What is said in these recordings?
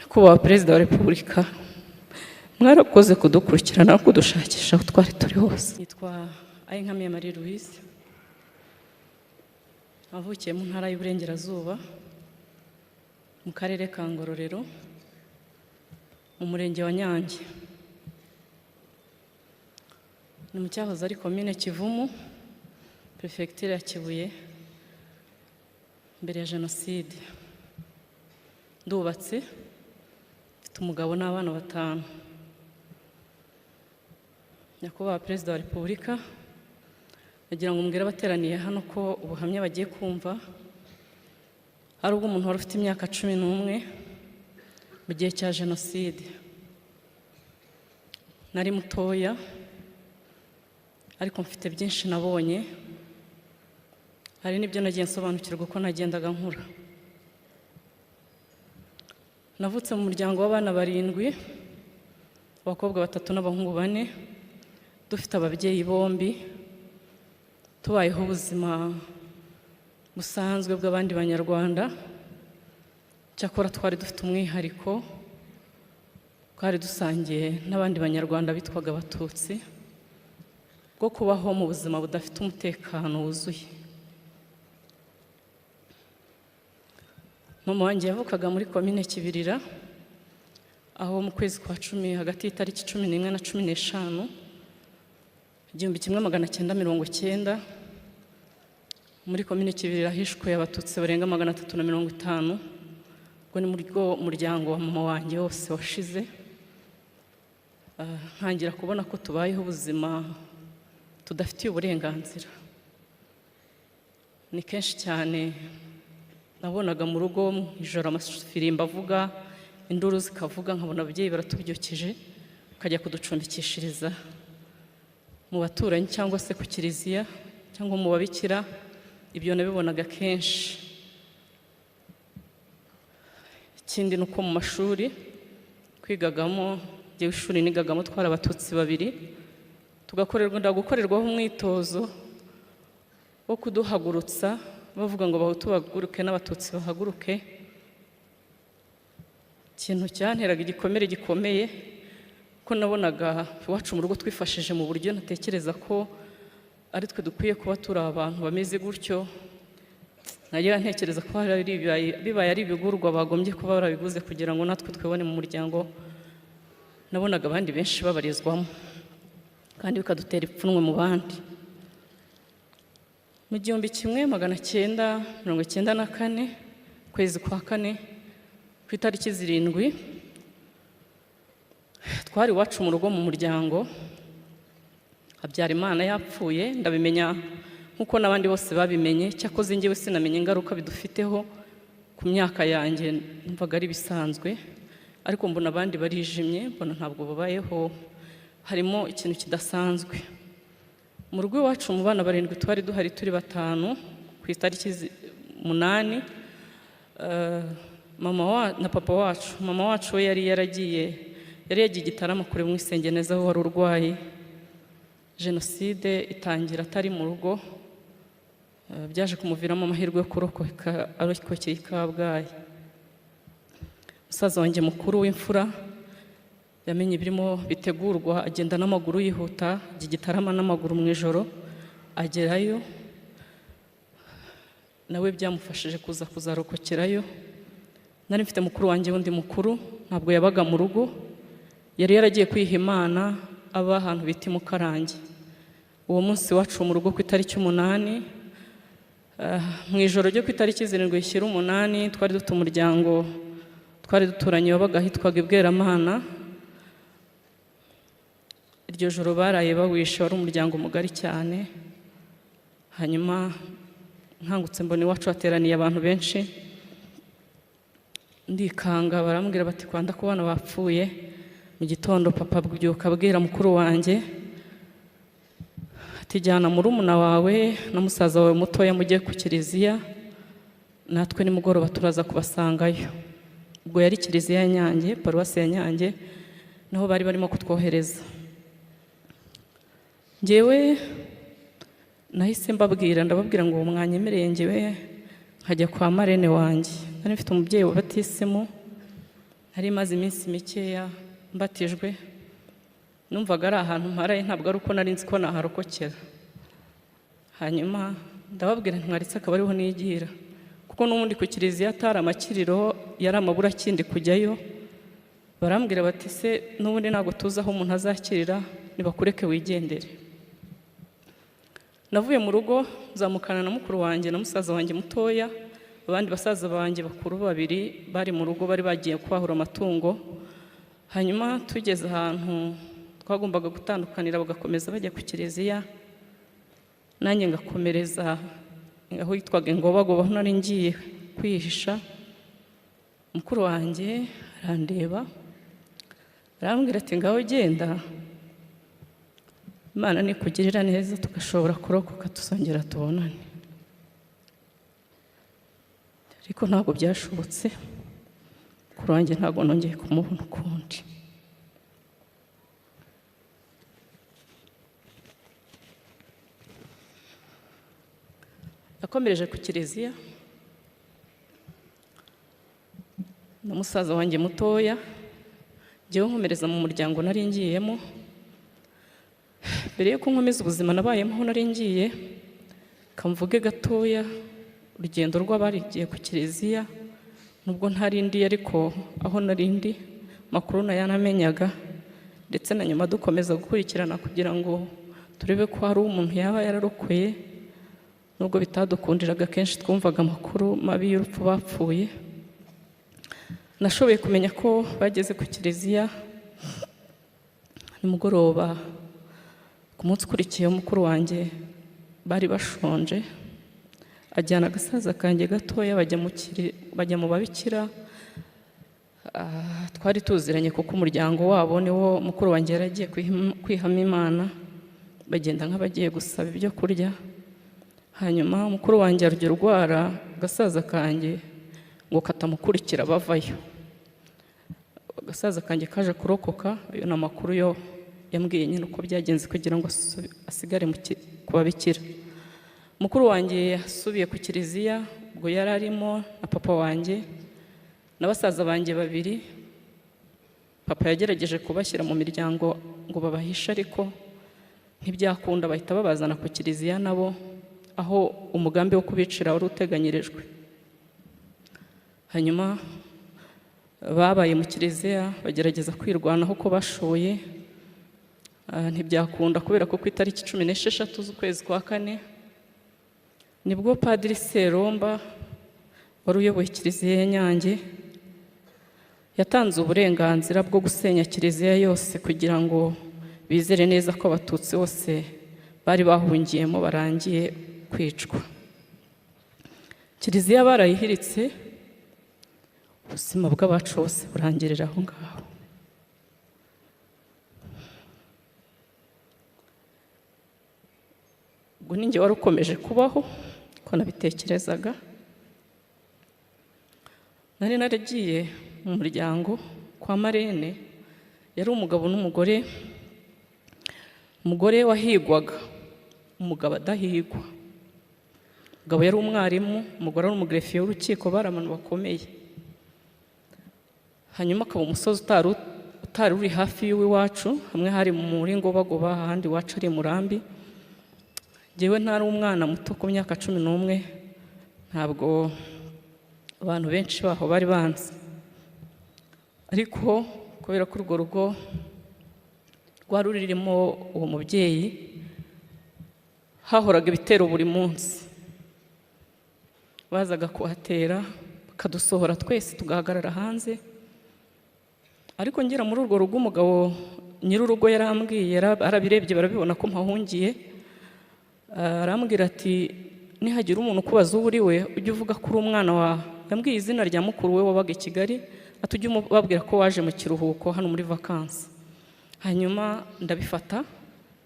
Nyakubahwa Perezida wa Repubulika, mwarakoze kudukurikirana no kudushakisha aho twari turi hose. Nitwa Ayinkamiye Marie Louise, navukiye mu Ntara y'Iburengerazuba, mu Karere ka Ngororero, mu Murenge wa Nyange, ni mu cyahoze ari Komine Kivumu, Perefegitura ya Kibuye, mbere ya Jenoside. Ndubatse, mfite umugabo n'abana batanu. Nyakubahwa Perezida wa Repubulika, ndagira ngo mbwire abateraniye hano ko ubuhamya bagiye kumva ari ubw'umuntu wari ufite imyaka 11 mu gihe cya Jenoside. Nari mutoya, ariko mfite byinshi nabonye, hari n'ibyo nagiye nsobanukirwa uko nagendaga nkura. Navutse mu muryango w'abana barindwi, abakobwa batatu n'abahungu bane, dufite ababyeyi bombi, tubayeho ubuzima busanzwe bw'abandi Banyarwanda. Cyakora twari dufite umwihariko twari dusangiye n'abandi Banyarwanda bitwaga Abatutsi, bwo kubaho mu buzima budafite umutekano wuzuye. Mama wanjye yavukaga muri Komine Kibirira, aho mu kwezi kwa 10, hagati y'itariki 11 na 15, 1990, muri Komine Kibirira hishwe Abatutsi barenga 350. Ubwo ni muri rwo muryango wa mama wanjye wose washize. Ntangira kubona ko tubayeho ubuzima tudafitiye uburenganzira. Ni kenshi cyane nabonaga mu rugo mu ijoro amafirimbi avuga, induru zikavuga, nkabona ababyeyi baratubyukije bakajya kuducumbikishiriza mu baturanyi cyangwa se ku kiliziya cyangwa mu babikira. Ibyo nabibonaga kenshi. Ikindi ni uko mu mashuri twigagamo, njyewe ishuri nigagamo twari Abatutsi babiri, tugakorerwa gukorerwaho umwitozo wo kuduhagurutsa, bavuga ngo Abahutu bahaguruke n'Abatutsi bahaguruke. Ikintu cyanteraga igikomere gikomeye ko nabonaga iwacu mu rugo twifashije mu buryo ntatekereza ko ari twe dukwiye kuba turi abantu bameze gutyo. Najyaga ntekereza ko hari bibaye ari ibigurwa, bagombye kuba barabiguze kugira ngo natwe twibone mu muryango nabonaga abandi benshi babarizwamo, kandi bikadutera ipfunwe mu bandi. Mu 1994, ukwezi kwa kane, ku itariki 7, twari iwacu mu rugo mu muryango. Habyarimana yapfuye, ndabimenya nk'uko n'abandi bose babimenye. Cyakoze njyewe sinamenye ingaruka bidufiteho. Ku myaka yanjye numvaga ari ibisanzwe, ariko mbona abandi barijimye, mbona ntabwo babayeho, harimo ikintu kidasanzwe. Mu rugo iwacu, mu bana barindwi twari duhari turi batanu ku itariki 8, mama wa na papa wacu. Mama wacu we yari yaragiye, yari yagiye i Gitarama kure mu Isengeneza, aho wari urwaye. Jenoside itangira atari mu rugo. Byaje kumuviramo amahirwe yo kurokoka, arokokeye i Kabgayi. Musaza wanjye mukuru w'imfura yamenye ibirimo bitegurwa, agenda n'amaguru yihuta, ajya i Gitarama n'amaguru mu ijoro, agerayo. Nawe byamufashije kuza kuzarokokerayo. Nari mfite mukuru wanjye wundi mukuru, ntabwo yabaga mu rugo, yari yaragiye kwiha Imana, aba ahantu bita i Mukarange. Uwo munsi wacu mu rugo ku itariki 8, mu ijoro ryo ku itariki 7 rishyira 8, twari dufite umuryango twari duturanye wabaga ahitwaga i Bweramana. Iryo joro baraye bawishe, wari umuryango mugari cyane. Hanyuma nkangutse mbona iwacu hateraniye abantu benshi, ndikanga. Barambwira bati kwanda ku bana bapfuye. Mu gitondo papa abyuka abwira mukuru wanjye ati: "Jyana murumuna wawe na musaza wawe mutoya mujye ku kiliziya, natwe nimugoroba turaza kubasangayo." Ubwo yari kiliziya ya Nyange, paruwasi ya Nyange, niho bari barimo kutwohereza. Njyewe nahise mbabwira, ndababwira ngo mwanyemereye njyewe nkajya kwa marraine wanjye. Nari mfite umubyeyi wa batisimu. Nari maze iminsi mikeya mbatijwe, numvaga ari ahantu mparaye, ntabwo ari uko nari nzi ko naharokokera. Hanyuma ndababwira nti mwaretse akaba ariho nigira, kuko n'ubundi ku kiliziya atari amakiriro, yari amaburakindi kujyayo. Barambwira bati se n'ubundi ntabwo tuzi aho umuntu azakirira, nibakureke wigendere. Navuye mu rugo nzamukana na mukuru wanjye na musaza wanjye mutoya. Abandi basaza banjye bakuru babiri bari mu rugo, bari bagiye kwahura amatungo. Hanyuma tugeze ahantu twagombaga gutandukanira, bagakomeza bajya ku kiliziya, nanjye ngakomereza aho yitwaga Ingobagoba, aho nari ngiye kwihisha. Mukuru wanjye arandeba, arambwira ati ngaho genda, Imana nikugirira neza tugashobora kurokoka tuzongera tubonane. Ariko ntabwo byashobotse, mukuru wanjye ntabwo nongeye kumubona ukundi. Yakomereje ku kiliziya na musaza wanjye mutoya, njyewe nkomereza mu muryango nari ngiyemo. Mbere yuko nkomeza ubuzima nabayemo aho nari ngiye, kamvuge gatoya urugendo rw'abarigiye ku kiliziya, nubwo ntari ndi ariko aho nari ndi makuru nayanamenyaga, ndetse na nyuma dukomeza gukurikirana kugira ngo turebe ko hari umuntu yaba yararokoye, nubwo bitadukundiraga kenshi twumvaga amakuru mabi y'urupfu bapfuye. Nashoboye kumenya ko bageze ku kiliziya nimugoroba ku munsi ukurikiyeho. Mukuru wanjye bari bashonje, ajyana agasaza kanjye gatoya bajya mu babikira. Twari tuziranye kuko umuryango wabo niwo mukuru wanjye yaragiye kwihama Imana, bagenda nk'abagiye gusaba ibyo kurya. Hanyuma mukuru wanjye arya urwara agasaza kanjye ngo katamukurikira bavayo. Agasaza kanjye kaje kurokoka, ayo ni amakuru yo yambwiye nyine uko byagenze kugira ngo asigare ku babikira. Mukuru wanjye yasubiye ku kiliziya, ubwo yari arimo na papa wanjye na basaza banjye babiri. Papa yagerageje kubashyira mu miryango ngo babahishe, ariko ntibyakunda, bahita babazana ku kiliziya nabo, aho umugambi wo kubicira wari uteganyirijwe. Hanyuma babaye mu kiliziya bagerageza kwirwanaho uko bashoboye, ntibyakunda kubera ko ku itariki 16 z'ukwezi kwa 4 nibwo Padiri Seromba wari uyoboye kiliziya ya Nyange yatanze uburenganzira bwo gusenya kiliziya yose kugira ngo bizere neza ko abatutsi bose bari bahungiyemo barangiye kwicwa. Kiliziya barayihiritse, ubuzima bw'abacu bose burangirira aho ngaho. Ubwo ninjye wari ukomeje kubaho ko nabitekerezaga. Nari naragiye mu muryango kwa Marene, yari umugabo n'umugore, umugore wahigwaga, umugabo adahigwa. Umugabo yari umwarimu, umugore ari umugrefiye w'urukiko, bari abantu bakomeye. Hanyuma akaba umusozi utari uri hafi y'uw'iwacu, hamwe hari muri Ngobagoba, ahandi iwacu ari Murambi. Njyewe ntari umwana muto ku myaka 11, ntabwo abantu benshi baho bari banzi, ariko kubera ko urwo rugo rwari rurimo uwo mubyeyi, hahoraga ibitero buri munsi. Bazaga kuhatera bakadusohora twese tugahagarara hanze. Ariko ngera muri urwo rugo, umugabo nyir'urugo yarambwiye, arabirebye barabibona ko mpahungiye, arambwira ati nihagira umuntu ukubaza uwo uri we ujye uvuga ko uri umwana wa, yambwiye izina rya mukuru we wabaga i Kigali, ati ujye ubabwira ko waje mu kiruhuko hano muri vacances. Hanyuma ndabifata,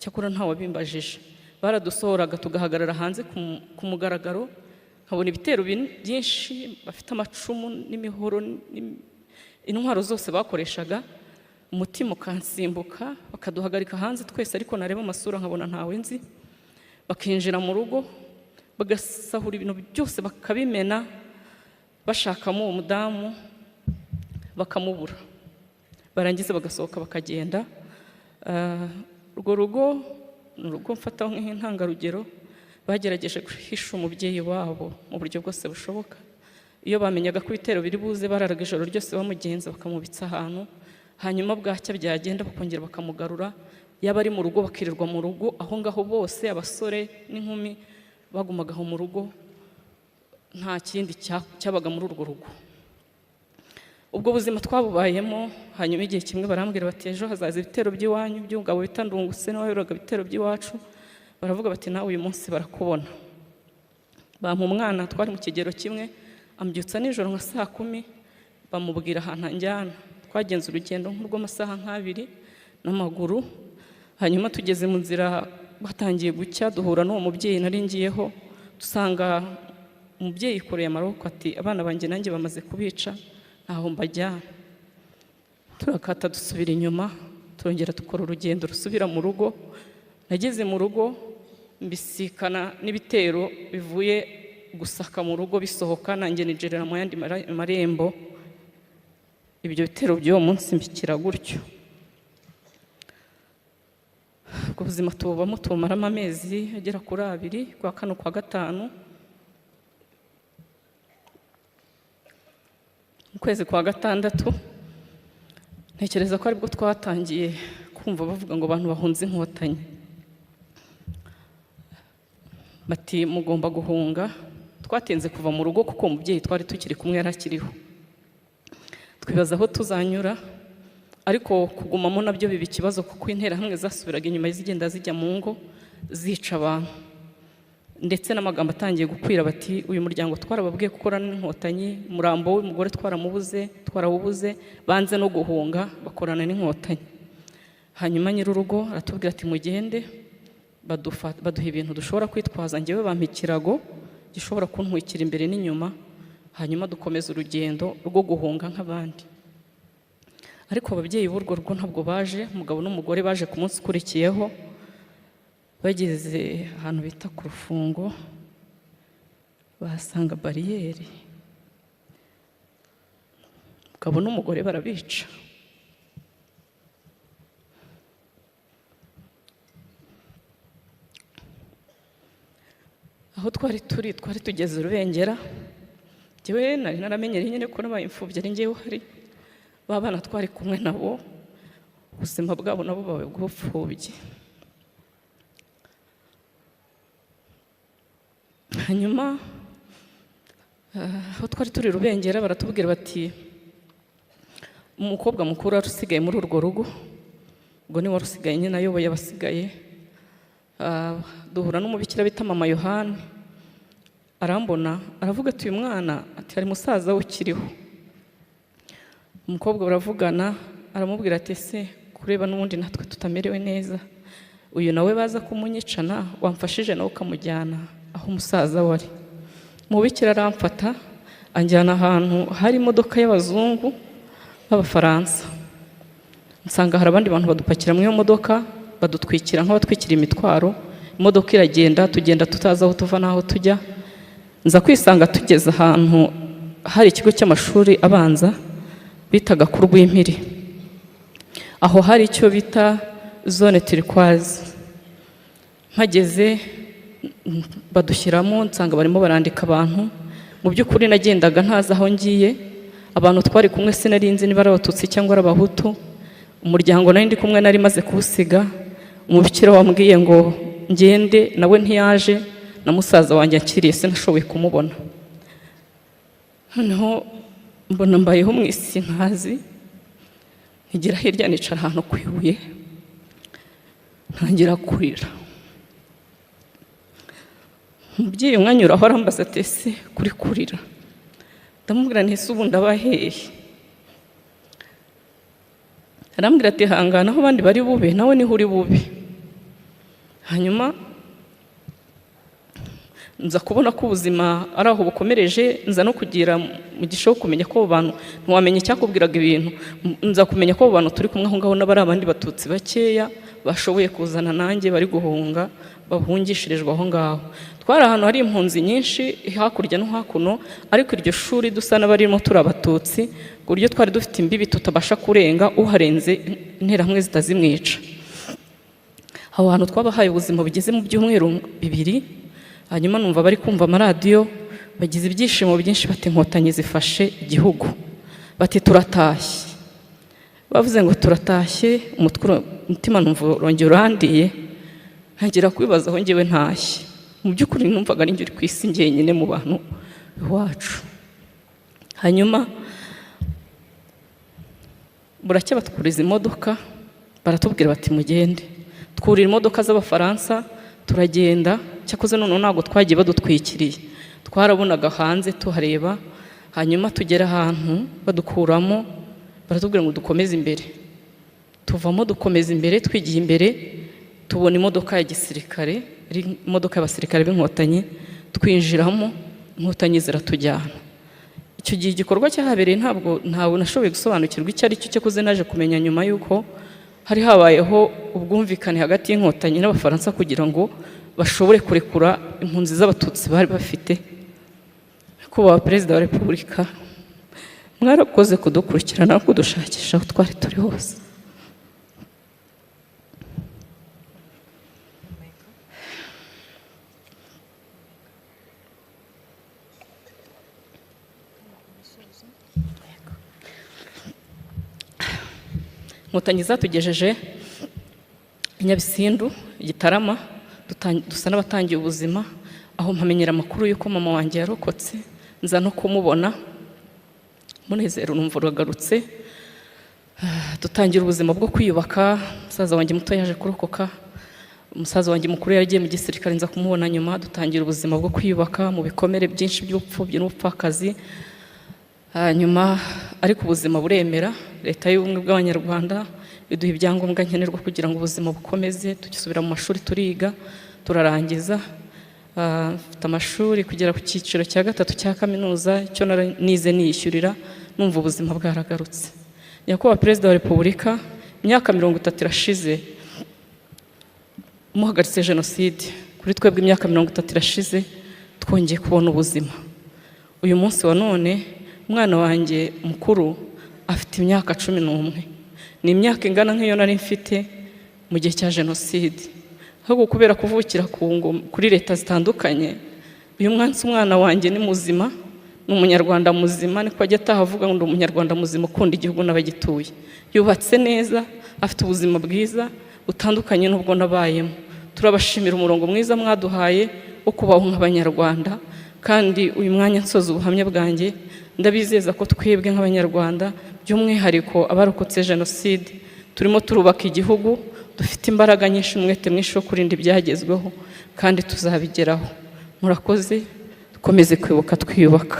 icyakora nta wabimbajije. Baradusohoraga tugahagarara hanze ku mugaragaro, nkabona ibitero byinshi, bafite amacumu n'imihoro, intwaro zose bakoreshaga, umutima ukansimbuka, bakaduhagarika hanze twese, ariko nareba amasura nkabona ntawe nzi. Bakinjira mu rugo bagasahura ibintu byose bakabimena, bashakamo uwo mudamu. bakamubura, barangiza bagasohoka bakagenda. Urwo rugo ni urugo mfata nk'intangarugero, bagerageje guhisha umubyeyi wabo mu buryo bwose bushoboka. Iyo bamenyaga ko ibitero biri buze, bararaga ijoro ryose bamugenza, bakamubitsa ahantu, hanyuma bwacya byagenda bakongera bakamugarura. Yaba ari mu rugo bakirirwa mu rugo aho ngaho bose, abasore n'inkumi bagumaga aho mu rugo, nta kindi cyabaga muri urwo rugo. Ubwo buzima twabubayemo. Hanyuma igihe kimwe barambwira bati ejo hazaza ibitero by'iwanyu by'umugabo bita Ndungutse, nawe wayoboraga ibitero by'iwacu. Baravuga bati nawe uyu munsi barakubona. Bampa umwana twari mu kigero kimwe, ambyutsa nijoro nka 10:00, bamubwira ahantu anjyana. Twagenze urugendo nk'urw'amasaha nk'abiri n'amaguru. Hanyuma tugeze mu nzira batangiye gucya, duhura n'uwo mubyeyi nari ngiyeho, dusanga umubyeyi yikoreye amaboko ati abana banjye nanjye bamaze kubica, ntaho mbajyana. Turakata dusubira inyuma, turongera dukora urugendo rusubira mu rugo. Nageze mu rugo mbisikana n'ibitero bivuye gusaka mu rugo bisohoka, nanjye ninjirira mu yandi marembo. Ibyo bitero by'uwo munsi mbikira gutyo. Ubwo buzima tububamo, tubumaramo amezi agera kuri 2, kwa 4 kwa 5. Mu kwezi kwa 6 ntekereza ko aribwo twatangiye kumva bavuga ngo abantu bahunze inkotanyi, bati mugomba guhunga. Twatinze kuva mu rugo kuko umubyeyi twari tukiri kumwe yarakiriho, twibaza aho tuzanyura, ariko kugumamo nabyo biba ikibazo kuko interahamwe zasubiraga inyuma zigenda zijya mu ngo zica abantu, ndetse n'amagambo atangiye gukwira bati uyu muryango twarababwiye gukorana n'inkotanyi, umurambo w'umugore twaramubuze, twarawubuze, banze no guhunga bakorana n'inkotanyi. Hanyuma nyir'urugo aratubwira ati mugende, baduha ibintu dushobora kwitwaza, njyewe bampa ikirago gishobora kuntwikira imbere n'inyuma, hanyuma dukomeza urugendo rwo guhunga nk'abandi. Ariko ababyeyi b'urwo rugo ntabwo baje, umugabo n'umugore baje ku munsi ukurikiyeho. Bageze ahantu bita ku rufungo bahasanga bariyeri, umugabo n'umugore barabica. Aho twari turi twari tugeze Rubengera, njyewe nari naramenyereye nyine ko nabaye imfubyi ari njyewe uhari, ba bana twari kumwe nabo ubuzima bwabo nabo babaye ubw'ubupfubyi. Hanyuma aho twari turi Rubengera baratubwira bati umukobwa mukuru wari usigaye muri urwo rugo, ubwo ni wari usigaye nyine ayoboye abasigaye. Duhura n'umubikira bita Mama Yohani, arambona aravuga ati uyu mwana ati hari musaza we ukiriho. Umukobwa baravugana, aramubwira ati ese kureba n'ubundi natwe tutamerewe neza, uyu nawe baza kumunyicana wamfashije nawe ukamujyana aho umusaza wari. Umubikira aramfata anjyana ahantu hari imodoka y'abazungu b'Abafaransa, nsanga hari abandi bantu badupakira mu iyo modoka, badutwikira nk'abatwikira imitwaro. Imodoka iragenda, tugenda tutazi aho tuva n'aho tujya. Nza kwisanga tugeze ahantu hari ikigo cy'amashuri abanza bitaga ku Rwimpiri, aho hari icyo bita zone turquoise. Mpageze badushyiramo, nsanga barimo barandika abantu. Mu by'ukuri nagendaga ntazi aho ngiye, abantu twari kumwe sinari nzi niba ari Abatutsi cyangwa ari Abahutu. Umuryango nari ndi kumwe nari maze kuwusiga, umubikira wambwiye ngo ngende nawe ntiyaje, na musaza wanjye akiriye sinashoboye kumubona. Noneho mbona mbayeho mu isi ntazi, nkigira hirya nicara ahantu ku ibuye ntangira kurira. Umubyeyi umwanyuraho arambaza ati ese kuri kurira? Ndamubwira nti ese ubu ndabaheye? Arambwira ati hangana, aho abandi bari bube nawe niho uri bube. Hanyuma nza kubona ko ubuzima ari aho bukomereje, nza no kugira umugisha wo kumenya ko abo bantu ntiwamenya icyakubwiraga ibintu, nza kumenya ko abo bantu turi kumwe aho ngaho n'abari abandi Batutsi bakeya bashoboye kuzana nanjye bari guhunga, bahungishirijwe aho ngaho. Twari ahantu hari impunzi nyinshi hakurya no hakuno, ariko iryo shuri dusa n'abarimo turi Abatutsi, ku buryo twari dufite imbibi tutabasha kurenga, uharenze Interahamwe zitazimwica. Aho hantu twabahaye ubuzima bugeze mu byumweru 2. Hanyuma numva bari kumva amaradiyo, bagize ibyishimo byinshi, bati: "Inkotanyi zifashe igihugu," bati: "Turatashye." Bavuze ngo turatashye, umutima numva urongera urandiye, ntangira kwibaza aho ngewe ntashye. Mu by'ukuri numvaga ari njye uri ku isi njyenyine mu bantu iwacu. Hanyuma buracya batwuriza imodoka, baratubwira bati: "Mugende." Twurira imodoka z'Abafaransa, turagenda. Cyakoze noneho ntabwo twagiye badutwikiriye, twarabonaga hanze tuhareba. Hanyuma tugera ahantu badukuramo, baratubwira ngo dukomeze imbere. Tuvamo, dukomeza imbere, twigiye imbere tubona imodoka ya gisirikare, ari imodoka y'abasirikare b'Inkotanyi. Twinjiramo, Inkotanyi ziratujyana. Icyo gihe igikorwa cyahabereye ntabwo nashoboye gusobanukirwa icyo ari cyo. Cyakoze naje kumenya nyuma y'uko hari habayeho ubwumvikane hagati y'Inkotanyi n'Abafaransa kugira ngo bashobore kurekura impunzi z'Abatutsi bari bafite. Nyakubahwa Perezida wa Repubulika, mwarakoze kudukurikirana no kudushakisha aho twari turi hose. Inkotanyi zatugejeje i Nyabisindu, i Gitarama, dusa n'abatangiye ubuzima. Aho mpamenyera amakuru y'uko mama wanjye yarokotse, nza no kumubona, umunezero numva uragarutse. Dutangira ubuzima bwo kwiyubaka. Umusaza wanjye muto yaje kurokoka, umusaza wanjye mukuru yaragiye mu gisirikare, nza kumubona nyuma. Dutangira ubuzima bwo kwiyubaka mu bikomere byinshi by'ubupfubyi n'ubupfakazi. Hanyuma ariko ubuzima buremera, Leta y'Ubumwe bw'Abanyarwanda iduha ibyangombwa nkenerwa kugira ngo ubuzima bukomeze. Tugisubira mu mashuri, turiga, turarangiza. Mfite amashuri kugera ku cyiciro cya gatatu cya kaminuza, icyo nize niyishyurira, numva ubuzima bwaragarutse. Nyakubahwa Perezida wa Repubulika, imyaka 30 irashize muhagaritse jenoside. Kuri twebwe imyaka 30 irashize twongeye kubona ubuzima. Uyu munsi wa none umwana wanjye mukuru afite imyaka 11, ni imyaka ingana nk'iyo nari mfite mu gihe cya jenoside. Ahubwo kubera kuvukira kuri leta zitandukanye, uyu munsi umwana wanjye ni muzima, ni Umunyarwanda muzima, niko ajya ataha avuga ngo: "Ndi Umunyarwanda muzima ukunda igihugu n'abagituye." Yubatse neza, afite ubuzima bwiza butandukanye n'ubwo nabayemo. Turabashimira umurongo mwiza mwaduhaye wo kubaho nk'Abanyarwanda. Kandi uyu mwanya nsoza ubuhamya bwanjye, ndabizeza ko twebwe nk'Abanyarwanda, by'umwihariko abarokotse jenoside, turimo turubaka igihugu, dufite imbaraga nyinshi, umwete mwinshi wo kurinda ibyagezweho, kandi tuzabigeraho. Murakoze. Dukomeze kwibuka twiyubaka.